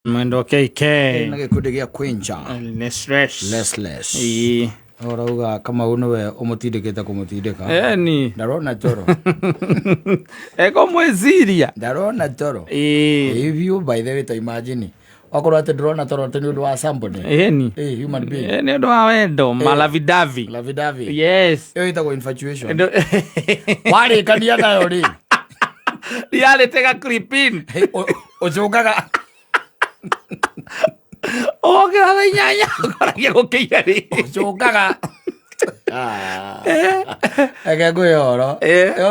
Mwendo KK. Na gĩkundi gĩa Quincha. Less. Restless. Ĩĩ. Ũrauga Kamau nĩwe ũmũtindĩkĩte kũmũtindĩka. Eni. Ndarona toro. Eko mweciria. Ndarona toro. Ĩĩ. If you by the way ta imagine. Wakorwo atĩ ndũrona toro atĩ nĩ ũndũ wa somebody. Eni. Eh, human being. Nĩ ũndũ wa wendo malavidavi. Lovey-dovey. Yes. Ĩyo ĩtagwo infatuation. Ndo- Warĩkania nayo rĩ. Reality ga creep in. Ũcũngaga Ũgokĩra thaa 8 ũkoragia gũkĩire rĩ. Ũcũngaga. Reke ngwĩre ũhoro.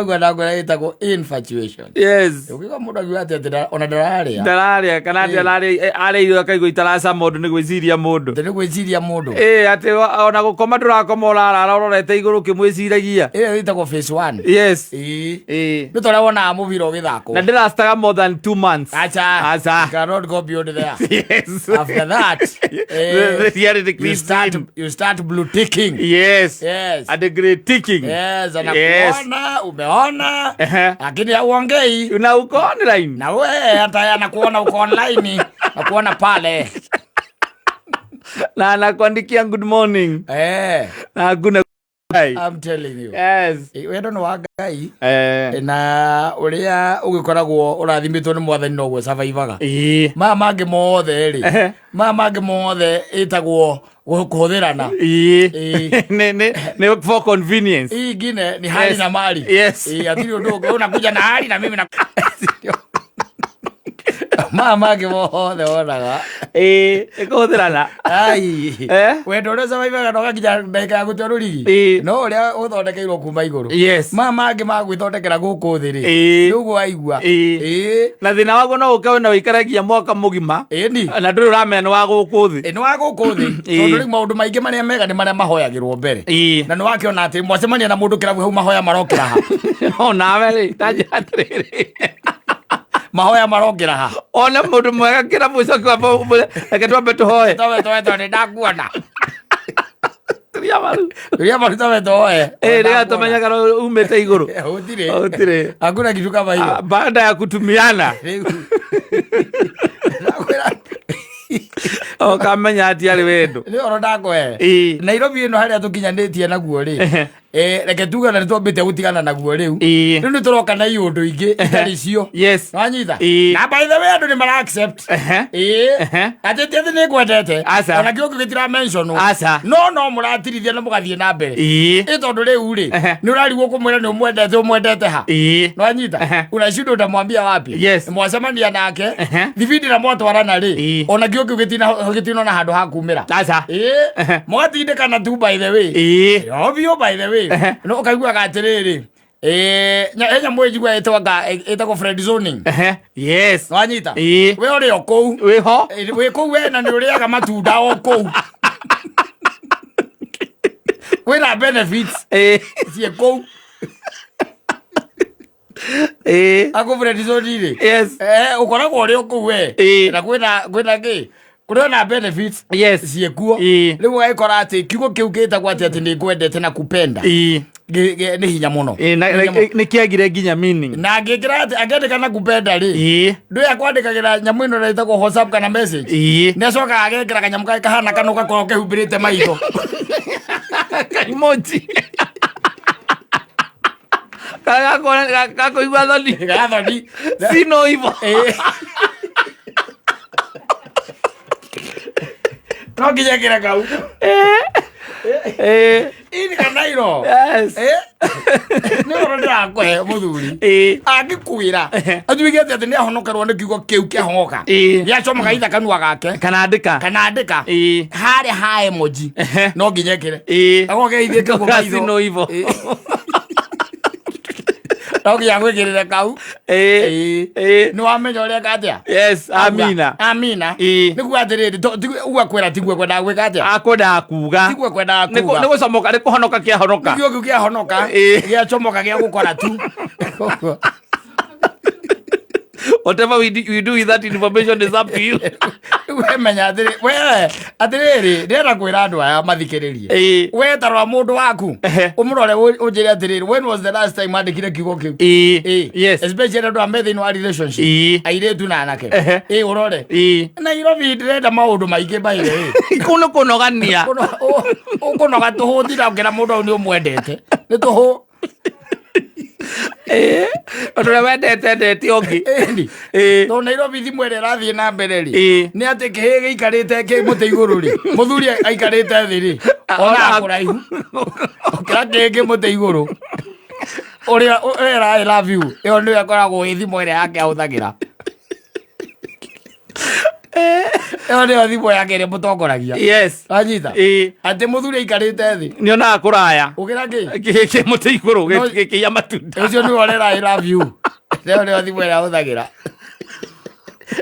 Ũguo ndakwĩra ĩtagwo infatuation. Yes. Ũngĩigua mũndũ akiuga atĩ atĩ ona ndararĩa. Ndararĩa kana atĩ ararĩa arĩa irio akaigua itaracama ũndũ nĩ gwĩciria mũndũ. Atĩ nĩ gwĩciria mũndũ. Ĩĩ atĩ ona gũkoma ndũrakoma ũrarara ũrorete igũrũ ũkĩmwĩciragia. Ĩyo ĩtagwo phase one. Yes. Ĩĩ. Ĩĩ. Nĩ ta ũrĩa wonaga mũbira ũgĩthakwo. Na ndĩrastaga more than 2 months. Acha. Acha. You cannot go beyond there. Yes. After that, The reality you creeps start in. you start blue ticking. Yes. Yes. And the great ticking. Yes, Yes. anakuona, umeona, Ehe. lakini hauongei. Na uko online. Na we hata anakuona uko online, nakuona pale. Na anakuandikia good morning. Na hakuna I'm telling you. Yes. Wendo nĩ wa Ngai na ũrĩa ũgĩkoragwo ũrathimĩtwo nĩ mwathani noguo survivaga. Ĩĩ. Maya mangĩ mothe rĩ, maya mangĩ mothe ĩtagwo kũhũthĩrana. Ĩĩ. Ĩĩ. Nĩ for convenience. Hii ingine ni hali Yes. na mali. Yes. Ĩĩ, hatirĩ ũndũ ũngĩ. Unakuja na hali na mimi na maya mangĩ mothe wonaga. Ĩĩ, ĩkũhũthĩrana. Ai. Eh? Wendo ũrĩa ũsurvivaga na ũgakinya ndagĩka ya gũtua rũrigi. Ĩĩ. No ũrĩa ũthondekeirwo kuma igũrũ. Yes. Maya mangĩ ma gwĩthondekera gũkũ thĩ rĩ. Ĩĩ. Nĩ ũguo waigua. Ĩĩ. Ĩĩ. Na thĩna waguo no ũke wena wĩikaragia mwaka mũgima Ĩni. na ndũrĩ ũramenya nĩ wa gũkũ thĩ. Ĩ, nĩ wa gũkũ thĩ. Ĩĩ. Tondũ rĩu maũndũ maingĩ marĩa mega nĩ marĩa mahoyagĩrwo mbere. Ĩĩ. Na nĩ wakĩona atĩ mwacemania na mũndũ kĩrabu hau mahoya marokĩra ha. Onawe rĩ, ta njĩra atĩrĩrĩ. Mahoya marokĩra ha. One mũndũ mwega kĩrabu ũcoke wambe ũmwĩre, reke twambe tũhoe. Towe towe towe nĩ ndakuona. Turia maru. Turia maru towe towe. Ĩĩ, rĩrĩa tũmenyaga umĩte igũrũ. Gũtirĩ. Gũtirĩ. Hakuna kitu kama hiyo. Ah, Baada ya kutumiana Rĩu. Ndakwĩra. ũkamenya atĩ arĩ wendo. Nĩ ũhoro ndakũhe. Ĩĩ. Nairobi ĩno harĩa tũkinyanĩtie naguo rĩ. Reke tuge na nĩ twambĩte gũtigana naguo rĩu. Ĩĩ. Rĩu nĩ tũroka na iũndũ ingĩ itarĩ cio. Yes. Wanyita? Ĩĩ. Na by the way andũ nĩ mara accept. Ehe. Ĩĩ. Ehe. Atĩ ti atĩ nĩ ngwendete. Aca. Ona kĩo gĩtira mention. Aca. No no mũratirithia na mũgathiĩ na mbere. Ĩĩ. Ĩ tondũ rĩu rĩ Ehe. nĩ ũrarigwo kũmwĩra nĩ ũmwendete ũmwendete ha. Ĩĩ. Nwanyita? Ehe. Unashindwa utamwambia wapi? Yes. Mwacemania nake. Ehe. Thibindi na mwatwarana rĩ. Ĩĩ. Ona kĩo kĩu gĩtinona handũ ha kumĩra. Aca. Ĩĩ. Ehe. Mũgatindĩkana tu by the way. Ĩĩ. Obvio by the way. Ehe. No ũkaiguaga atĩrĩrĩ. He nyamũ ĩnjigua ĩtagwo friend zoning. Ehe. Yes. Nwanyita? Ĩĩ. We ũrĩ o kũu. Wĩho. Wĩ kũu we na nĩ ũrĩaga matunda o kũu. Kwĩna benefits Ĩĩ. ciĩ kũu. Ĩĩ. Akũ friend zone rĩ. Yes. Ũkoragwo ũrĩ o kũu we. Ĩĩ. Na kwĩna kĩ? Kũrĩ ona benefits Yes. ciĩkuo. Ĩĩ. Rĩu ũgagĩkora atĩ kiugo kĩu gĩtagwo atĩ atĩ nĩ ngwendete na kupenda. Ĩĩ. Nĩ hinya mũno. Ĩĩ, na- Nĩ hinya mũno. nĩ kĩagire nginya meaning. Na angĩkĩra atĩ angĩandĩka na kupenda rĩ. Ĩĩ. Ndũĩ akwandĩkagĩra nyamũ ĩno ĩrĩa ĩtagwo WhatsApp kana message. Ĩĩ. Nĩ acokaga agekĩra kanyamũ karĩa kahana kanua gakoragwo kehumbĩrĩte maitho. Kaimoji. Karĩa gakũigua thoni. Gathoni. Sino hivo. Ĩĩ. No nginya ĩkĩre kau. Ĩĩ. Ini kanairo. Yes. Nĩ ũhoro ndĩrakũhe mũthuri. Ĩĩ. Angĩkwĩra atuĩke atĩ atĩ nĩ ahonokerwo nĩ kiugo kĩu kĩahong'oka. Ĩĩ. Gĩacomoka itha kanua gake. Kana andĩka. Kana andĩka. Ĩĩ. Harĩa ha emoji. Ehe. No nginya ĩkĩre. Ĩĩ. Akorwo keithĩte ũguo maitho. Sino hivo. Ĩĩ. No nginya gwĩkĩrĩre kau. Ĩĩ. Ĩĩ. Ĩĩ. Nĩ wamenya ũrĩa eka atĩa? Yes, amina. Amina. Ĩĩ. Nĩ kuga atĩrĩrĩ, ũguo akwĩra tiguo kwendaga gwĩka atĩa? Akwendaga kuga. Tiguo kwendaga Nĩ kuga. nĩ gũcomoka, nĩ kũhonoka kĩahonoka. Kiugo kĩu kĩahonoka, Ĩĩ. gĩacomoka gĩa gũkora tu. Whatever we do with that information is up to you. We menya atĩrĩ, we atĩrĩrĩ, ndĩrenda kwĩra andũ aya mathikĩrĩrie. We tarora mũndũ waku, ũmũrore, ũnjĩre atĩrĩrĩ, when was the last time andĩkire kiugo kĩu? Yes. Especially andũ a me thĩinĩ wa relationship, airĩtu na anake. Ũrore. Nairobi ndĩrenda maũndũ maingĩ baire. Kũu nĩ kũnogania. Ũkũnoga tũhũ, tinda ũkĩra mũndũ au nĩ ũmwendete nĩ tũhũ. Ũndũ ũrĩa wendete endete ũngĩ. Ĩni. Tondũ Nairobi thimũ ĩrĩa ĩrathiĩ na mbere rĩ, nĩ atĩ kĩhĩ gĩikarĩte kĩ mũtĩ igũrũ rĩ, mũthuri aikarĩte thĩ rĩ, ona kũraihu ũkĩra kĩhĩ kĩ mũtĩ igũrũ, ũrĩa ũrera "I love you", ĩyo nĩyo ĩkoragwo ĩ thimũ ĩrĩa yake ahũthagĩra. Ĩyo nĩyo thimũ yake ĩrĩa mũtongoragia. Wanyita? Atĩ mũthuri aikarĩte thĩ, Nĩonaga kũraya. Ũkĩra kĩ Kĩhĩ kĩ mũtĩ igũrũ gĩkĩiya matunda. Ũcio nĩwe ũrera "I love you", ĩyo nĩyo thimũ ĩrĩa ahũthagĩra,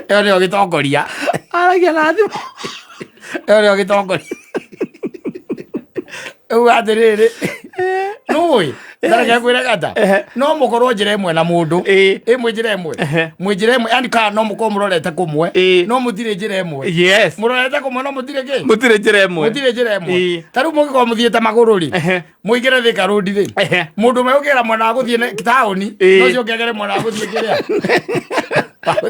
ĩyo nĩyo gĩtongoria. Aragia na thimũ. Ĩyo nĩyo gĩtongoria. Rĩu atĩrĩrĩ, nũĩ ndareke kwĩre gata, no mũkorwo njĩra ĩmwe na mũndũ, ĩmwe njĩra ĩmwe, mwĩ njĩra ĩmwe, yani kana no mũkorwo mũrorete kũmwe, no mũtirĩ njĩra ĩmwe. Mũrorete kũmwe no mũtirĩ kĩ? Mũtirĩ njĩra ĩmwe. Mũtirĩ njĩra ĩmwe. Ta rĩu mũngĩkorwo mũthiĩte magũrũ rĩ, mũingĩre Thika Road rĩ, mũndũ ũmwe ũkĩgera mwena wa gũthiĩ taũni, no ũcio ũngĩ agere mwena wa gũthiĩ kĩrĩa.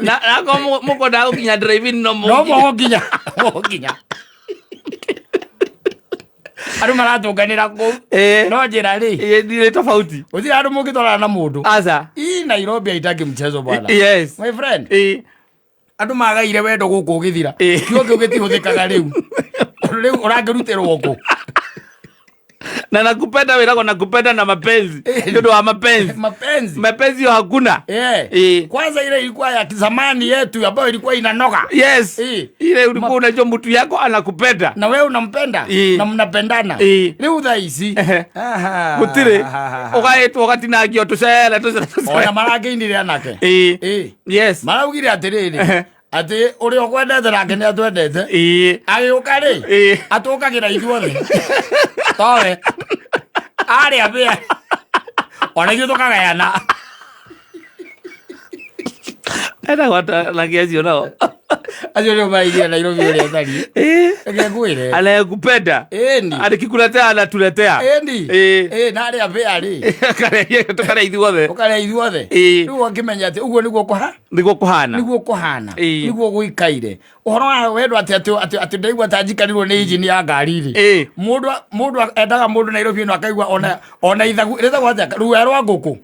Na akorwo mũkwendaga gũkinya drive-in no no mũnginya. Mũgũkinya, andũ maratũnganĩra kũu, no njĩra rĩ, Nĩ tofauti. Gũtirĩ handũ mũngĩtwarana na mũndũ. Aca. Hii Nairobi haitaki mchezo, bwana. My friend, andũ magaire wendo gũkũ ũgĩthira. Kiugo kĩu gĩtihũthĩkaga rĩu. Rĩu ũrangĩrutĩrwo kũ? Na nakupenda wĩragwo nakupenda na mapenzi. Nĩ ũndũ wa mapenzi. Mapenzi. Mapenzi yo hakuna. Kwanza ile ilikuwa ya zamani yetu ambayo ilikuwa inanoga. Ile ulikuwa unajua mtu yako anakupenda. Na wewe unampenda, na mnapendana. Rĩu thaa ici, aha. Gũtirĩ. Ũgaĩtwo ũgatinangio tũcere tũcere tũcere. Ona marakĩinire anake. Maraugire atĩrĩrĩ, atĩ ũrĩa ũkwendete nake nĩ atwendete, agĩũka rĩ, atũkagĩra ithuothe, towe arĩa mbĩa, ona ithuĩ tũkagayana. Etagwo anake acio nao? Acio nĩo maraigire Nairobi ũrĩa ĩtariĩ. Reke ngwĩre. Anayekupenda Ĩni. akikuletea anatuletea. Ĩni. Ĩ na arĩa mbĩa rĩ, Tũkarĩa ithuothe. Ũkarĩa ithuothe. Rĩu ũkĩmenya atĩ ũguo nĩguo kũha Nĩguo kũhana. Nĩguo kũhana. Nĩguo gũikaire ũhoro wa wendo, atĩ ndaigua ta njikarĩrwo nĩ injini ya ngari rĩ. Mũndũ endaga mũndũ Nairobi ĩno akaigua ona ithagu rĩtagwo atĩa, ruya rwa ngũkũ.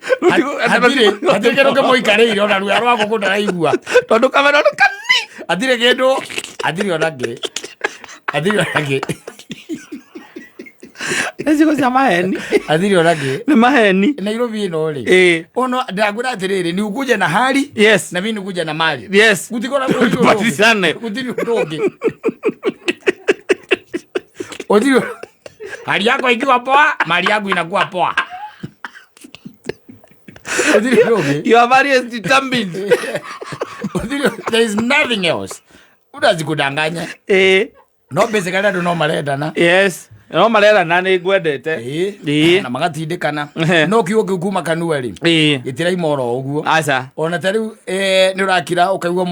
Hatirĩ kĩndũ kĩmũikarĩire, ona ruya rwa ngũkũ ndaraigua. Tondũ kamera nĩ kani. Hatirĩ kĩndũ, hatirĩ ona kĩ, hatirĩ ona kĩ. Nĩ ciugo cia maheni. Hatirĩ ona kĩ. Nĩ maheni. Nairobi ĩno rĩ, ono ndakwĩra atĩrĩrĩ, ni ukuje na hali na mimi nikuje na mali. Gũtikora Tubadilishane. Gũtirĩ ũndũ ũngĩ, gũtirĩ. Hali yako ikiwa poa, mali yangu inakuwa poa. Gũtirĩ ũndũ ũngĩ. Your value is determined. There is nothing else, unazikudanganya. No basically andũ no marendana. Yes, no marerana nĩ ngwendete. Na magatindĩkana. No kiugo kĩu kuma kanua rĩ, gĩtiraima oro ũguo. Aca. Ona ta rĩu nĩ ũrakira ũkaigua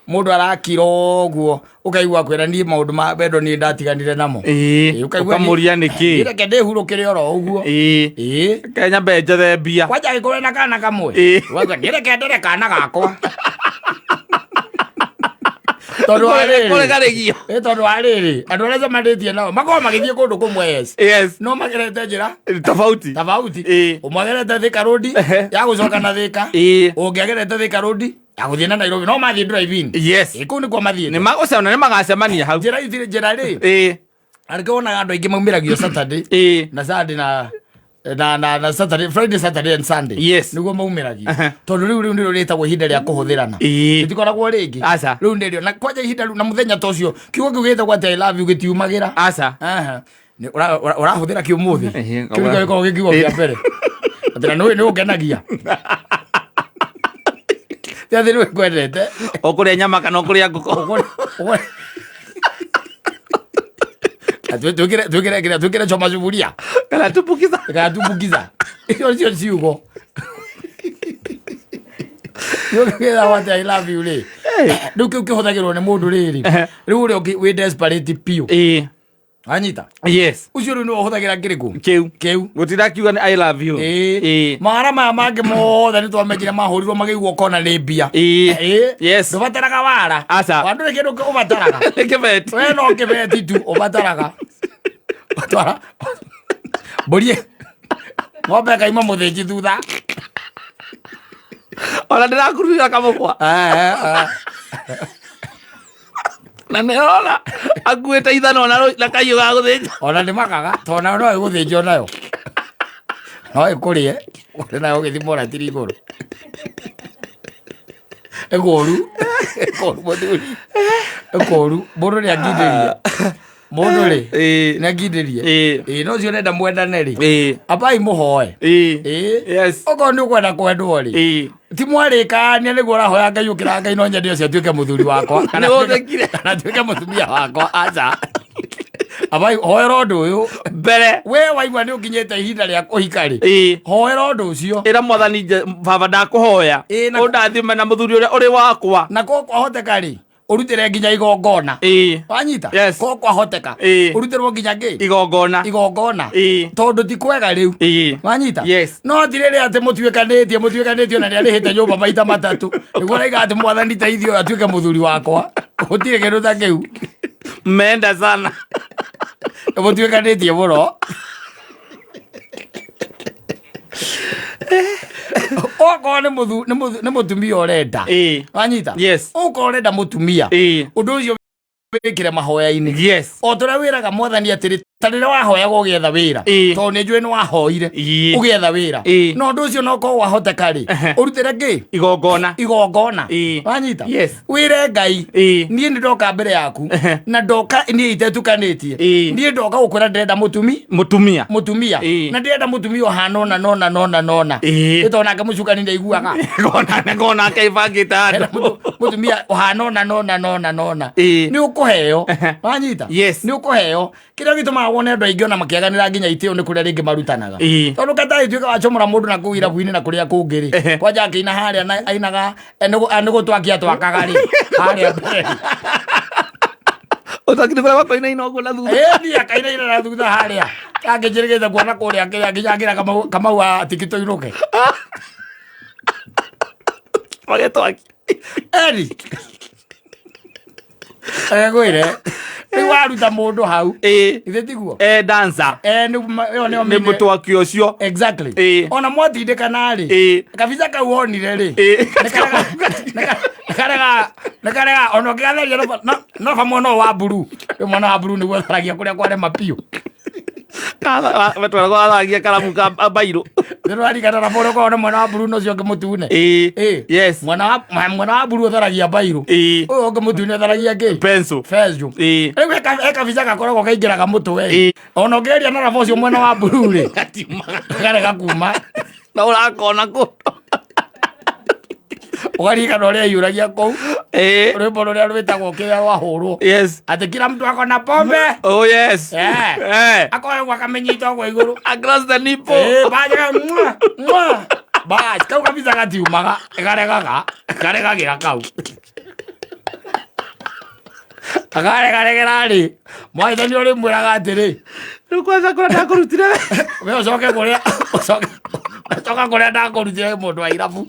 mũndũ arakira ũguo, ũkaigua kwĩra niĩ maũndũ ma wendo niĩ ndatiganire namo. Ũkaigua Ũkamũria nĩkĩ. Reke ndĩhurũkĩre oro ũguo. Kenya mbe njethe mbia. Kwanja angĩkorwo na kana kamwe, Ũgauga, "Nĩ ndere kana gakwa," tondũ wa rĩrĩ, Kũrĩ karĩgio. Tondũ wa rĩrĩ, andũ arĩa cemanĩtie nao makoragwo magĩthiĩ kũndũ kũmwe, yes, no magerete njĩra Tofauti. Tofauti. Ũmwe agerete Thika Road ya gũcoka na Thika, ũngĩ agerete Thika Road ya gũthiĩ na Nairobi, no mathiĩ drive-in. Kũu nĩkuo mathiĩte. Nĩ magũcemana, nĩ magacemania hau. Njĩra itirĩ njĩra rĩ, arĩkĩo wonaga andũ aingĩ maumĩragio Saturday na Sunday na Saturday, Friday, Saturday and Sunday. Nĩguo maumĩragio, tondũ rĩu nĩrĩo rĩtagwo ihinda rĩa kũhũthĩrana. Rĩtikoragwo rĩngĩ. Aca. Rĩu nĩrĩo na kwanja ihinda rĩu na mũthenya ta ũcio kiugo kĩu gĩtagwo atĩ "I love you" gĩtiumagĩra. Aca. Aha. Nĩ ũrahũthĩra kĩũmũthĩ, Ehe, kĩu nĩkĩo gĩkoragwo gĩ kiugo kĩa mbere, atĩ na nĩũĩ nĩ ũngenagia, ti atĩ nĩwe ngwendete. Ũkũrĩa nyama kana ũkũrĩa ngũkũ? Twĩkĩre choma sufuria kana tumbukiza. Kana tumbukiza, icio nĩcio ciugo. Gĩũkĩragwo atĩ I love you rĩ, rĩu kĩu kĩhũthagĩrwo nĩ mũndũ rĩrĩ, rĩu ũrĩa ũngĩ wĩ desperate biũ. Anyita. Yes. Ũcio rĩu nĩwe ũhũthagĩra kĩrĩkũ? Kĩu. Kĩu. Gũtirakiuga nĩ I love you. Ĩĩ. Ĩĩ. Mawara maya mangĩ mothe nĩ twamenyire mahũrirwo makĩigwo kona nĩ mbia. Ĩĩ. Ĩĩ. Yes. Ndũbataraga wara. Aca. Wa ndũrĩ kĩndũ ũbataraga. Nĩ kĩbeti. We no kĩbeti tu ũbataraga. Twara mbũri ng'ombe ĩkaima mũthĩnji thutha. Ona ndĩrakururira kamũkwa. Eh, eh. Na nĩrona akuĩte ithanwa na kahiũ ga gũthĩnja. Ona nĩ makaga tondũ nayo no ĩgũthĩnjwo nayo. No ĩkũrĩe ũrĩ nayo ũgĩthimwo ratiri igũrũ. Ĩkũru. Ĩkũru mũthuri. Ĩkũru. Mũndũ nĩ angindĩrie. Mũndũ rĩ Ĩĩ. nĩ angindĩrie. Ĩĩ. Ĩĩ no ũcio ũrenda mwendane rĩ. Ĩĩ. Ambai mũhoe. Ĩĩ. Ĩĩ. Yes. Okorwo nĩ ũkwenda kwendwo rĩ. Ĩĩ. Ti mwarĩkania nĩguo ũrahoya Ngai ũkĩra Ngai no nyende ũcio atuĩke mũthuri wakwa. Nĩ ũthekire. Kana atuĩke mũtumia wakwa. Aca. Ambai hoera ũndũ ũyũ. Mbere. We waigua nĩ ũkinyĩte ihinda rĩa kũhika rĩ. Ĩĩ. Hoera ũndũ ũcio. Ĩra mwathani baba ndakũhoya. Ĩĩ, Ũndathime na mũthuri ũrĩa ũrĩ wakwa. Na ko kwahoteka rĩ ũrutĩre nginya igongona. Ĩĩ. Wanyita? Yes. Ko kwahoteka Ĩĩ. ũrutĩrwo nginya ngĩ? Igongona. Igongona. Ĩĩ. Tondũ ti kwega rĩu. Ĩĩ. Wanyita? Yes. No ti rĩrĩa atĩ mũtuĩkanĩtie na nĩarĩhĩte nyũmba maita matatũ. Nĩguo ũraiga atĩ mwathani teithio ũyũ atuĩke mũthuri wakwa. Gũtirĩ kĩndũ ta kĩu. Mmeenda sana. Mũtuĩkanĩtie mũno. Okorwo nĩ mũtumia ũrenda. Ĩĩ. Wanyita? Yes. Okorwo ũrenda mũtumia. Ĩĩ. Ũndũ ũcio wĩkĩre mahoya-inĩ. Yes. O ta ũrĩa wĩraga mwathani atĩrĩ ta rĩrĩa wahoyaga ũgĩetha wĩra. Ĩĩ. Tondũ nĩ njũĩ nĩ wahoire. Ĩĩ. Ũgĩetha wĩra. Ĩĩ. Na ũndũ ũcio no korwo wahoteka rĩ, ũrutĩre kĩ? Igongona. Igongona. Ĩĩ. Wanyita? Yes. Wĩre Ngai. Ĩĩ. Niĩ nĩ ndoka mbere yaku. Na ndoka niĩ itetukanĩtie. Ĩĩ. Niĩ ndoka gũkwĩra ndĩrenda mũtumi. Mũtumia. Mũtumia. Ĩĩ. Na ndĩrenda mũtumia ũhana ũna na ũna na ũna na ũna. Ĩĩ. Nĩ tondũ nake mũcukani nĩaiguaga. Ngona keibangĩte Ndĩrenda handũ. mũtumia ũhana ũna na ũna na ũna na ũna. Ĩĩ. Nĩ ũkũheo. Wanyita? Yes. Nĩ ũkũheo. Kĩrĩa gĩtũmaga wone andũ aingĩ ona makĩaganĩra nginya itĩo nĩ kũrĩa rĩngĩ marutanaga. Ĩĩ. Tondũ katarĩ tuĩka wacomora mũndũ na kũu irabu-inĩ na kũrĩa kũngĩ rĩ. Kwanja akĩina harĩa na ainaga nĩ gũtwakia twakaga rĩ. Harĩa mbere. Ũtakiri kũrĩa gwakoinaina ũguo na thutha. Ĩĩ niĩ akainaina na thutha harĩa. Angĩnjĩrĩgĩte kuona kũrĩa kĩrĩa nginya akĩra Kamau wa tiki tũinũke. Magetwaki. Eri. Egwĩre. Rĩu waruta mũndũ hau. Ĩĩ. Ithe tiguo? Eh, dancer. Eh, ĩyo nĩyo Nĩ mũtwaki ũcio. Exactly. Ĩĩ. Ona mwatindĩkana rĩ. Ĩĩ. Kabica kau wonire rĩ. Ĩĩ. Nĩ karega ona ũngĩgatheria no ba mwena ũyũ wa mburu. Rĩu mwena wa mburu nĩguo tharagia kũrĩa kwarema biũ. Matwaragwo athagia karamu ka bairũ. Nĩrwarigana na mũndũ ũkoragwo na mwena wa mburu na ũcio ũngĩ mũtune. Ĩĩ. Ĩĩ. Yes. Mwena wa mburu ũtharagia bairũ. Ĩĩ. Ũyũ ũngĩ mũtune ũtharagia kĩ? Pencil. Pencil. Ĩĩ. Rĩu he kabica gakoragwo kaingĩraga mũtwe. Ĩĩ. Ona ũngĩgeria na raba ũcio mwena wa mburu rĩ. Gatiumaga. Karega kuma. Na ũrakona kũndũ. Ũkaririkana ũrĩa aiyũragia kũu. Ĩĩ. Rwĩmbo rũrĩa rwĩtagwo kĩrĩa rwahũrwo. Yes. Atĩ kila mtu ako na pombe. Oh yes. Eh. Eh. Akoya akamenyita ũguo igũrũ. Across the nipple. Eh, bajaga mwa mwa. Bas, kau kabisa gatiumaga, karegaga, karegagĩra kau. Akaregaregera rĩ, mwathani ũrĩ mwĩraga atĩrĩ, Rĩu kwanza kũrĩa ndakũrutire. we ũcoke kũrĩa, ũcoke ũcoka kũrĩa ndakũrutire mũndũ wa irabu.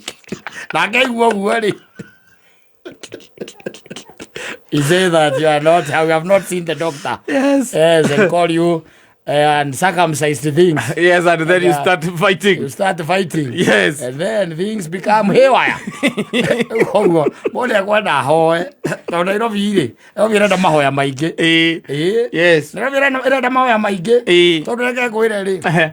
Nake aigua ũguo rĩ. He said that you are not, you have not seen the doctor. Yes. Yes, and call you uncircumcised things. Yes, and then you Yeah. start fighting. You start fighting. Yes. And then things become haywire. Koguo mũndũ ekwenda ahoe tondũ Nairobi rĩ, Nairobi ĩrenda mahoya maingĩ. Ĩĩ. Ĩĩ. Yes. Nairobi ĩrenda mahoya maingĩ. Ĩĩ. Tondũ reke ngwĩre rĩ, Ehe.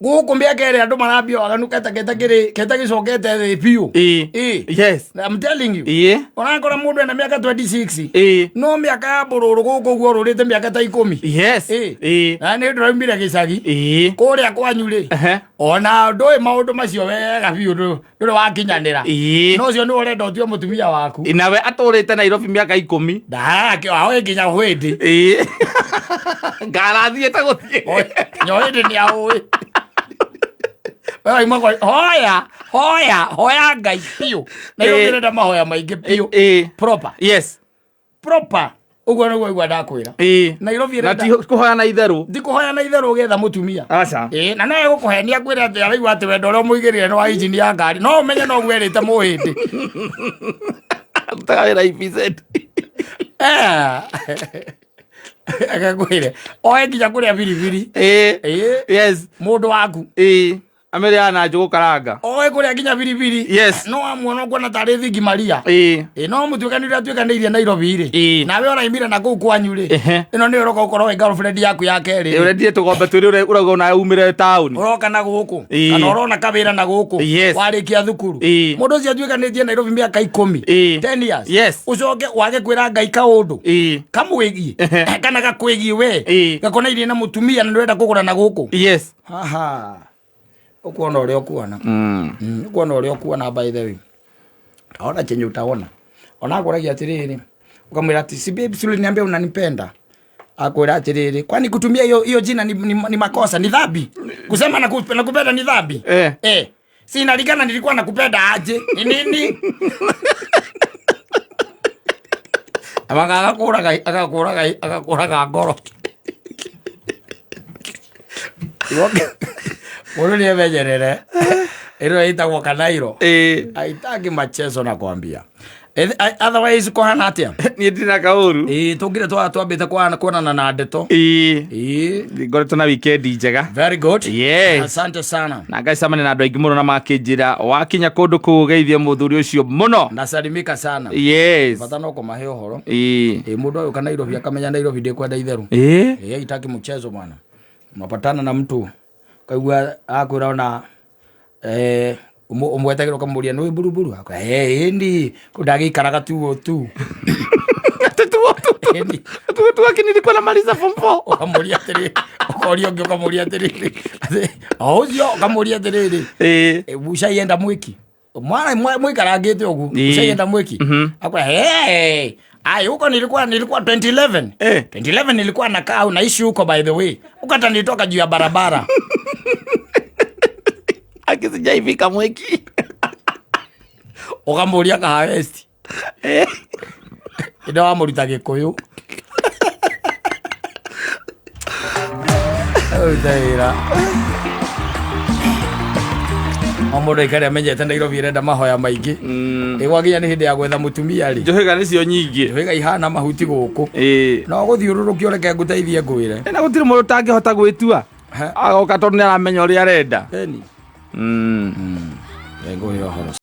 gũkũ mĩaka ĩrĩa andũ marambia waganu ketagĩcokete thĩ biũ. Ĩĩ. Ĩĩ. Yes. I'm telling you. Ĩĩ. Ũrakora mũndũ ena mĩaka 26. Ĩĩ. No mĩaka ya mbũrũrũ gũkũ ũguo ũrũrĩte mĩaka ta 10. Yes. Ĩĩ. Ĩĩ. Na nĩ ndĩraumire gĩcagi. Ĩĩ. Kũrĩa kwanyu rĩ. Ehe. Ona ndũĩ maũndũ macio wega biũ ndũrĩ wakinyanĩra. Ĩĩ. No ũcio nĩwe ũrenda ũtue mũtumia waku. Nawe atũrĩte Nairobi mĩaka 10. Ndarakĩo ahoe nginya hĩndĩ. Ĩĩ. Ngarathiĩte gũthiĩ. Nyo hĩndĩ nĩ aũĩ. We wauma kwa hoya hoya hoya Ngai biũ. Na Ĩĩ. ĩrenda mahoya maingĩ biũ. Ĩĩ. Proper. Yes. Proper. Ũguo nĩguo igua ndakwĩra. Ĩĩ. Nairobi Na ĩrenda ti kũhoya na itherũ. ti kũhoya na itherũ ũgĩetha mũtumia. Aca. Ĩĩ, na no egũkũhenia kwĩra atĩ araigua atĩ wendo ũrĩa ũmũigĩrĩire nĩ wa injini ya ngari. No ũmenye no ũguo erĩte mũhĩndĩ. Arutaga wĩra EPZ. Eh. Akakwĩre oe nginya kũrĩa biribiri. Ĩĩ. Ĩĩ. Yes. Mũndũ waku. Ĩĩ. Amĩrĩaga na njũgũ karanga. Oe kũrĩa nginya biribiri. Yes. No amuona ũkuona tarĩ thingi Maria. Ĩĩ. Ĩ no mũtuĩka nĩ ũrĩa Nairobi rĩ. Ĩĩ. Nawe ũraimire na kũu kwanyu rĩ. Ehe. Ĩno nĩyo ũroka gũkorwo wĩ girlfriend yaku ya kerĩ. Ĩ, ũrendire tũgombe twĩrĩ ũrauga onawe umĩre taũni. Ũroka na gũkũ. Ĩĩ. Kana ũrona kawĩra na gũkũ. Yes. Warĩkia thukuru. Ĩĩ. Mũndũ ũcio atuĩkanĩtie Nairobi mĩaka 10. Ĩĩ. 10 years. Yes. Ũcoke wage kwĩra Ngai kaũndũ. Ĩĩ. Kamwĩgiĩ. Ehe. Kana gakwĩgiĩ we. Ĩĩ. Gakonainie na mũtumia na ndũrenda kũgũra na gũkũ. Yes. Haha. Ũkuona ũrĩa ũkuona. Ũkuona ũrĩa ũkuona by the way. Utaona chenye utaona. Ona akũragia atĩrĩrĩ, ukamwĩra ati si babe, si uliniambia unanipenda. Akwĩra atĩrĩrĩ, kwani kutumia hiyo hiyo jina ni makosa, ni dhambi? Kusema nakupenda ni dhambi? Eh. Eh. Si inalingana nilikuwa nakupenda aje? Ni nini? Amanga agakũraga agakũraga agakũraga ngoro. Mũndũ nĩ emenyerere. Ĩno ĩtagwo kanairo. Ĩĩ. Haitaki machezo nakwambia. Otherwise kũhana atĩa? Niĩ ndirĩ na kaũru. Ĩĩ tũngire twambĩte kuonana na ndeto. Ĩĩ. Ĩĩ. Ngoretwo na weekend njega. Very good. Yes. Asante sana. Na ngacemania na andũ aingĩ mũno na makĩnjĩra wakinya kũndũ kũu ũgeithie mũthuri ũcio mũno. Nasalimika sana. Yes. Bata no kũmahe ũhoro. Ĩĩ. Ĩĩ mũndũ agĩũka Nairobi akamenya Nairobi ndĩkwenda itherũ. Ĩĩ. Ĩĩ haitaki mchezo bwana. Unapatana na mtu kaigua akwĩra ona eh ũmwetagĩra ũkamũria nĩ buruburu akwĩra eh ĩndi kũu ndagĩikaraga tu tu. Ĩndi. Tuo tu lakini nilikuwa namaliza form 4. Ũkamũria atĩrĩrĩ ũkoria ũngĩ ũkamũria atĩrĩrĩ atĩ, o ũcio ũkamũria atĩrĩrĩ Ĩĩ. ushaienda mwiki mwana mwikarangĩte ũguo Ĩĩ. ushaienda mwiki akwĩra hey ai huko nilikuwa 2011 Eh. 2011 nilikuwa nakaa unaishi huko by the way huko hata nilitoka juu ya barabara. Akisijaifika mwiki. Ũkamũria kahawesti Eh. ĩno wamũruta gĩkũyũ. Ũruta wĩra o mũndũ aikare amenyete Nairobi ĩrenda mahoya maingĩ. Ĩ gwakinya nĩ hĩndĩ ya gwetha mũtumia rĩ, Njũhĩga nĩcio nyingĩ. njũhĩga ihana mahuti gũkũ. Ĩĩ. No gũthiũrũrũkia ũreke ngũteithie ngwĩre. Na gũtirĩ mũndũ ũtangĩhota gwĩtua. Ha. Agoka tondũ nĩ aramenya ũrĩa arenda. Eni. Ngũhe ũhoro.